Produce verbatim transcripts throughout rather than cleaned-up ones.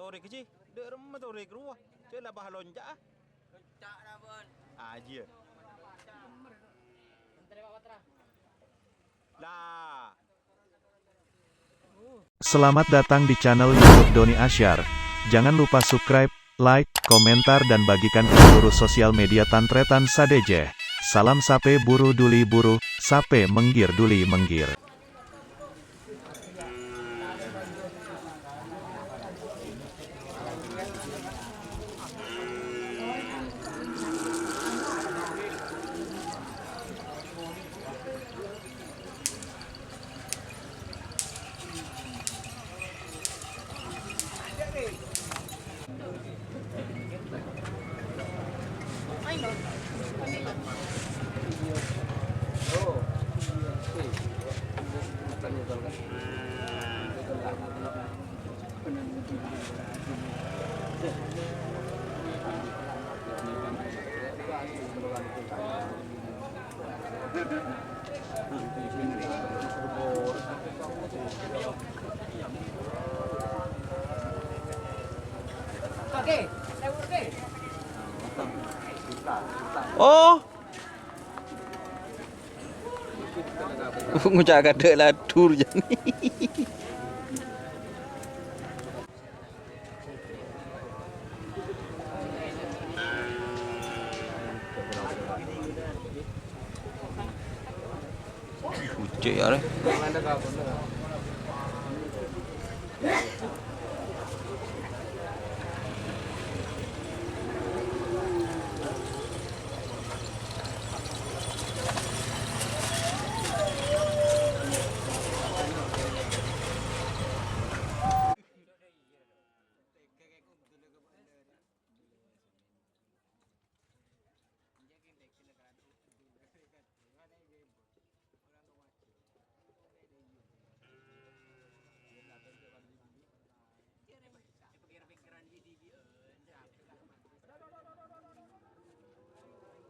Torè kèjhi, dâ' remma torè ka rowa. Cè' la bâ lonca'a. Lonca' ra, Bun. Ajiyâ. La. Selamat datang di channel YouTube Doni Asyar. Jangan lupa subscribe, like, komentar, dan bagikan ke seluruh sosial media Tan Trètan sadhâjâ. Salam sapè buru duli buru, sapè mèngghir duli mèngghir. Oh. Ngoca' kadhâ' ladur jâni. Ucè' arè.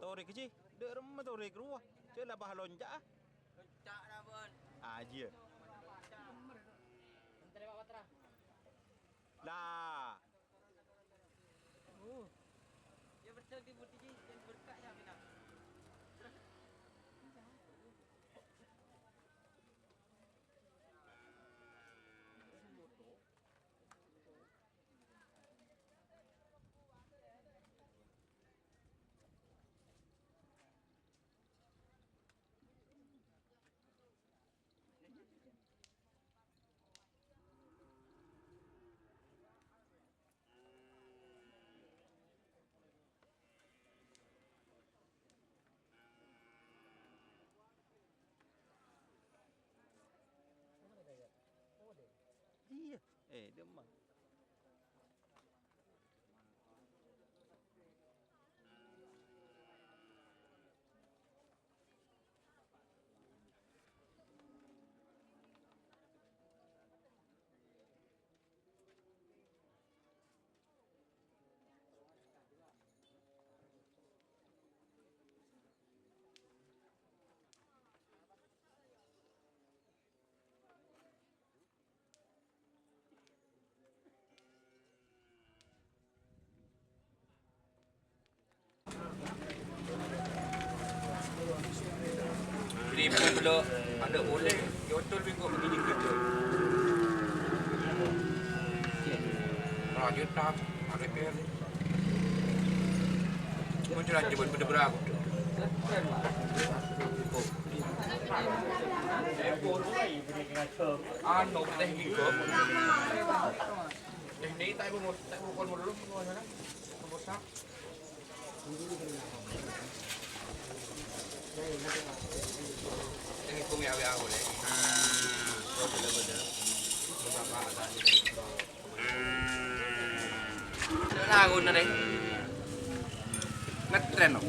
Torè kèjhi, dâ' remma torè ka rowa. Cè' la bâ lonca'a. Lonca' ra, Bun. Ajiyâ. La. Iyâ, eh, dâ' emma. Ribut lo, ada boleh, yotol bengkok begini gitu. Rajuta, ada per. Muncul aja buat pada beraku. Anu, teh minggu. Teh ni, tak ibu, tak ibu kon dulu, mau sana. Mau sak. Teh ibu ya, ya, boleh. Nah, kalau sudah betul. Bapak ada. Lagu na, Rek. Ngetren, no.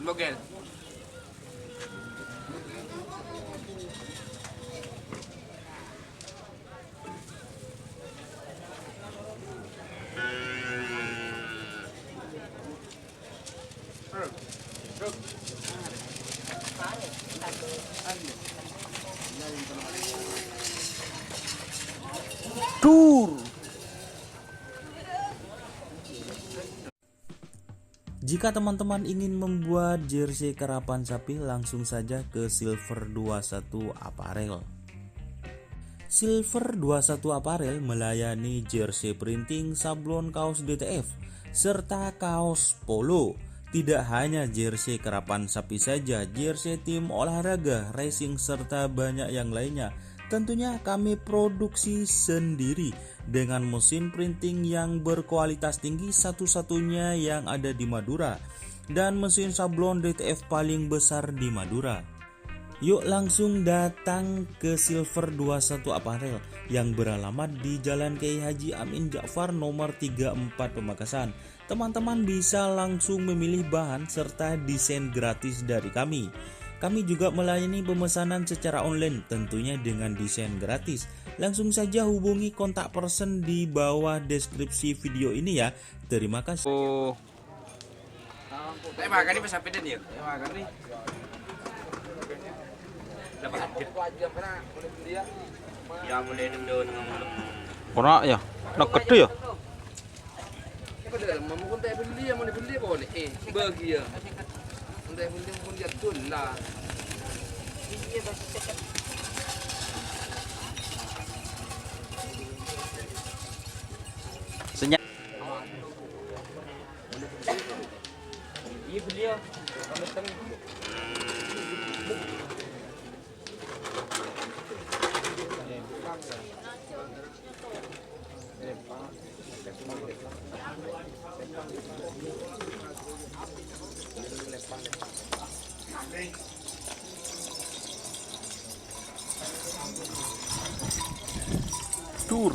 Bogel. Tur. Jika teman-teman ingin membuat jersey karapan sapi, langsung saja ke Silver dua satu Apparel. Silver dua satu Apparel melayani jersey printing, sablon kaos D T F, serta kaos polo. Tidak hanya jersey karapan sapi saja, jersey tim olahraga, racing, serta banyak yang lainnya. Tentunya kami produksi sendiri dengan mesin printing yang berkualitas tinggi, satu-satunya yang ada di Madura, dan mesin sablon D T F paling besar di Madura. Yuk langsung datang ke Silver dua satu Apparel yang beralamat di Jalan Kiai Haji Amin Ja'far nomor tiga empat Pamekasan. Teman-teman bisa langsung memilih bahan serta desain gratis dari kami. Kami juga melayani pemesanan secara online, tentunya dengan desain gratis. Langsung saja hubungi kontak person di bawah deskripsi video ini ya. Terima kasih. Oh. Tapi makan ini pas sampai dan ya? Ya, makan nih. Dapat hadir. Ya, mulai dulu. Ora ya? Nak gedhe ya? Padahal mau kon tak beli ya, mau dibeli apa nih? Eh, bagi ya. Entah beli pun dia tuh lah. Senyap. Iya, beli ya. Tur.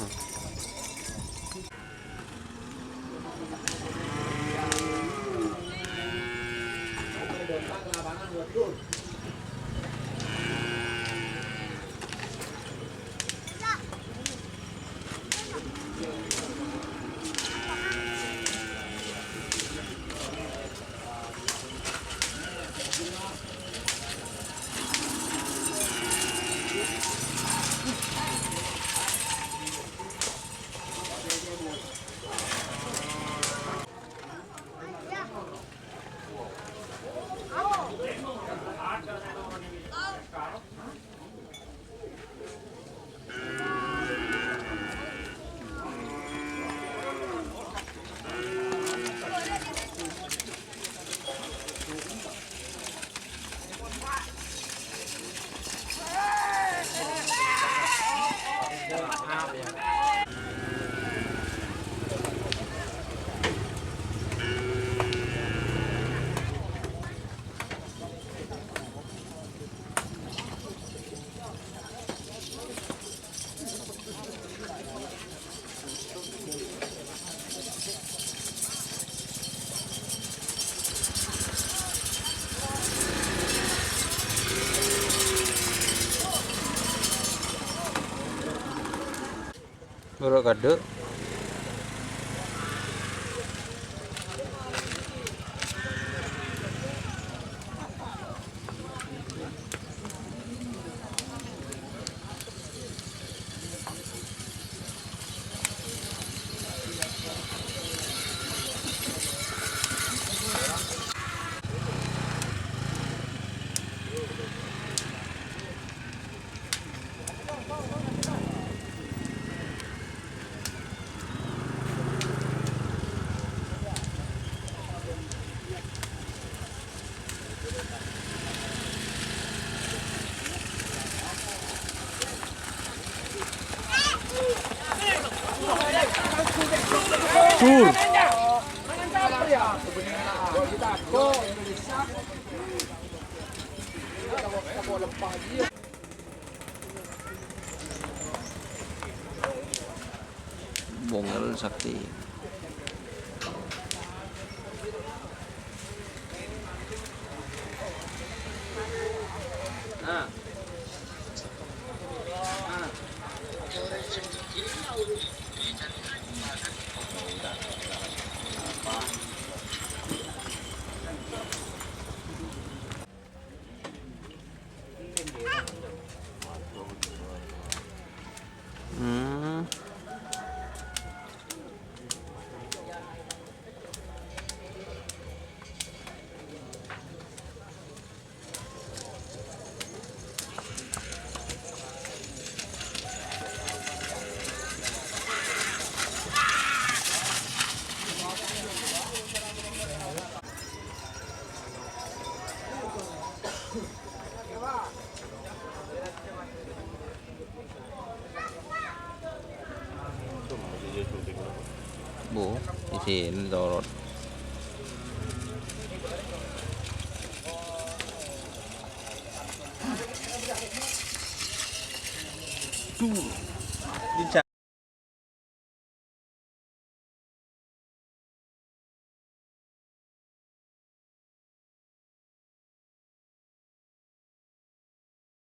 Loro kadhuk. Sur. Bongkel sakti. Hmm. Sini torot. Tuh.